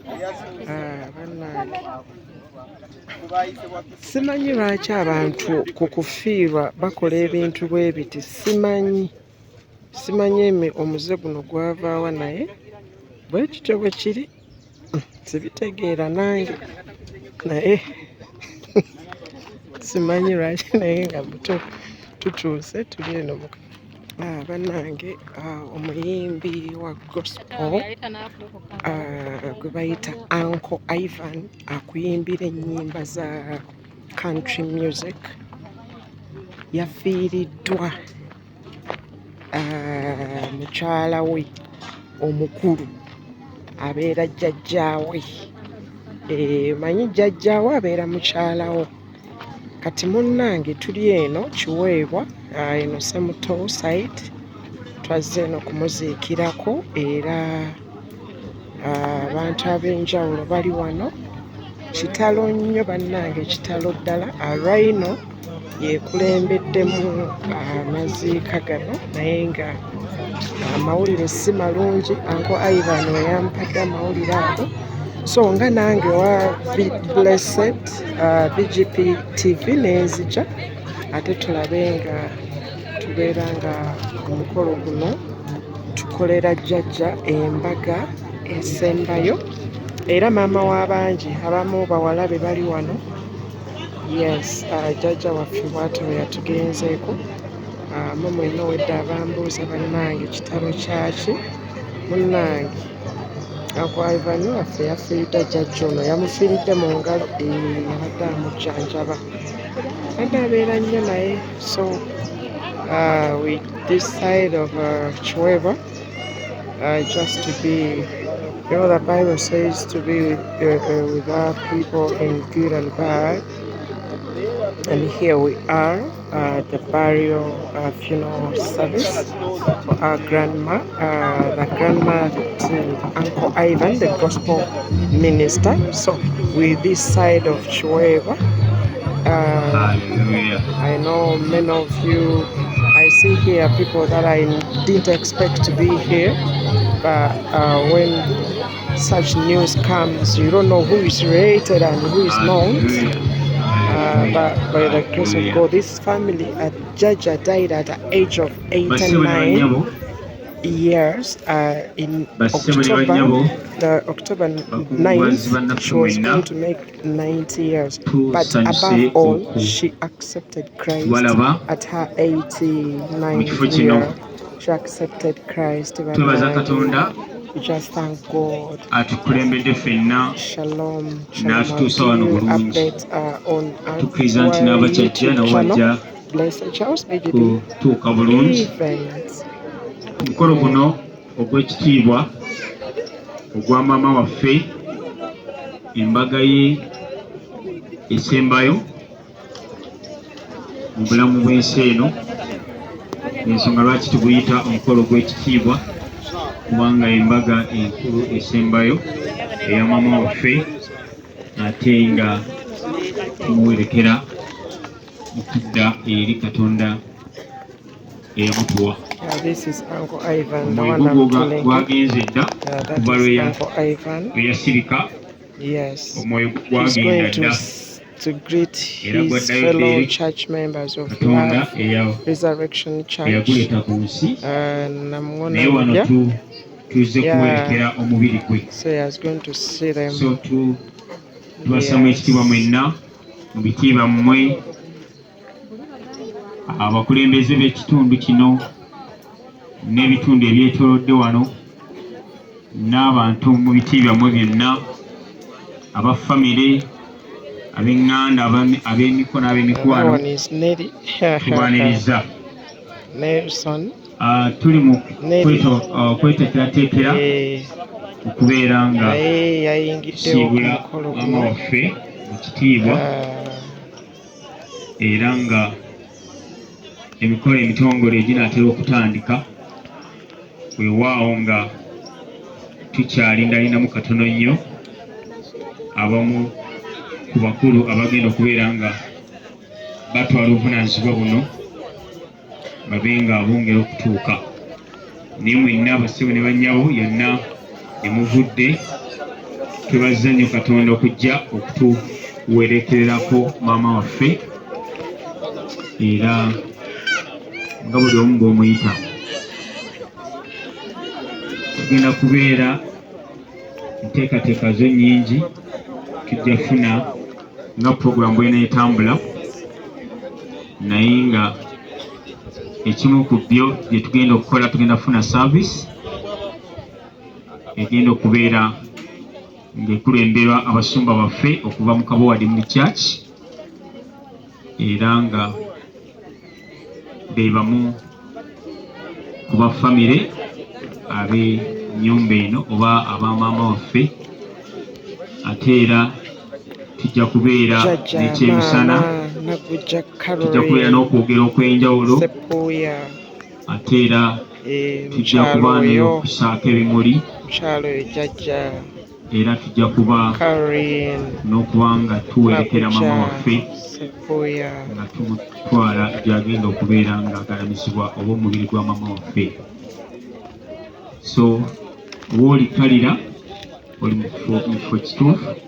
Ah, bannange, simanyi lwaki abantu ku kufiirwa bakola ebintu bwe biti. Simanyi omuze guno gwavaawa, naye bwe kityo bwe kiri. Sibitegeera nange, naye simanyi lwaki, naye nga buto tutuuse tuli eno. Ah, bannange, ah, omuyimbi wa gospel, ah, gwe bayita Uncle Ivan, akuyimbira ennyimba za country music, yafiiriddwa, ah, mukyala we omukulu abeera jjajjaawe. Eh, manyi jjajjaawe abeera mukyalawo. Kati munnange, tuli eno Kiweebwa, ah, eno Semuto side, twazze eno kumuziikirako era, ah, abantu ab'enjawulo bali wano. Kitalo nnyo bannange, kitalo ddala. Rhino yekulembeddemu amaziika gano, naye nga amawulire si malungi. Uncle Ivan weyampadde amawulire ago, so nga nange wa Blessed BGP TV nenzija ate tulabe nga tubeera nga omukolo guno tukolera jjajja embaga esembayo, era maama w'abangi, abamu bawala be bali wano. Yes, jjajja waffe bwatyo bwe yatugenzeeko. Mu mwenna owedde abambuuza, bannange, kitalo kyaki? Munnange, Uncle Ivan waffe yafiiridde jjajja ono, yamufiiridde mu ngalo. Eh, yabadde amujjanjaba, adde abeera nnyo naye. So we this side of Kiweebwa, just to be, the Bible says to be with our people in good and bad, and here we are at the burial funeral service for our grandma, the grandma to Uncle Ivan, the gospel minister. So with this side of Kiweebwa, Hallelujah. I know many of you, I see here people that I didn't expect to be here, but when such news comes, you don't know who is related and who is not. Hallelujah. But by the grace of God, this family, Jaja died at the age of Bassebo ne 89 bannyabo, years in bassebo ne October, bannyabo, the October bakungubazi 9th, bannaffe she was mwenna, going to make 90 years. But tusanyuse above all, she accepted Christ okubalaba at her mu 89th kifo kino. year. She accepted Christ. Twebaza Katonda We just thank God. atukulembedde ffenna Shalom. Shalom. n'atutuusa I'll wano give you bulungi. update on Tukkiriza nti our n'abakyajja YouTube nabo channel, bajja Blessed Charles BGB kutuuka bulungi. Events. Omukolo guno ogw'ekitiibwa ogwa maama waffe, embaga ye esembayo mu bulamu bw'ensi eno, ensonga lwaki tuguyita omukolo gw'ekitiibwa, kubanga embaga enkulu esembayo eya maama waffe, ate nga tumuwerekera okudda eri Katonda eyamutuwa. Yeah, this is Uncle Ivan, the Omwoyo one I'm gwo telling you. gwagenze dda That kuva is lwe Uncle Ivan. lwe yasirika. Yes. Omwoyo He's gwagenda going to dda to greet era his gwaddayo dda fellow eri church members of Katonda Love Resurrection Church. eyaguleeta ku nsi, naye wano Namwona. tuzze kuwerekera omubiri gwe. So he is going to see them. So tubassamu ekitiibwa mwenna mu bitiibwa mmwe abakulembeze b'ekitundu kino n'ebitundu ebyetoolodde wano n'abantu mu biti byammwe byonna, aba famire, ab'eŋŋanda, ab'emikono, That ab'emikwano, one is Nelly. tubaaniriza. Nelson. Ah, tuli mu Nelly. kweteekerateekera Eh, okubeera nga naye yayingiddewo ku tusiibula mukolo maama guno. waffe mu kitiibwa, Ah, era nga emikolo emitongole ginaatera okutandika. Weewaawo nga tukyalindalinamu katono nnyo abamu ku bakulu abagenda okubeera nga batwala obuvunaanyizibwa buno babe nga bongera okutuuka, naye mwenna abassebo ne bannyabo yonna emuvudde. Twebaza nnyo Katonda okujja okutuwerekererako maama waffe, era nga buli omu bw'omuyita. Tugenda kubeera enteekateeka zo nnyingi, tujja kufuna nga puroguramu bw'eneetambula, naye nga ekimu ku byo bye tugenda okukola, tugenda kufuna service egenda okubeera ng'ekulemberwa abasumba baffe okuva mu Kabowa Dimuli Church, era nga be bamu ku ba famire ab'ennyumba eno oba abamaama waffe. Ate era tujja kubeera Jjajja n'ekyemisana, maama Nagujja tujja kubeera Caroline n'okwogera okw'enjawulo, Sepuuya. Ate era tujja Mukyalo kuba oyo n'okusaako ebimuli, mukyalo oyo jjajja era tujja kuba Caroline n'okuba nga tuwerekera Nagujja maama waffe Sepuuya. nga tumutwala gy'agenda okubeera ng'agalamizibwa oba omubiri gwa maama waffe. So wooli kalira oli mu kifo kituufu.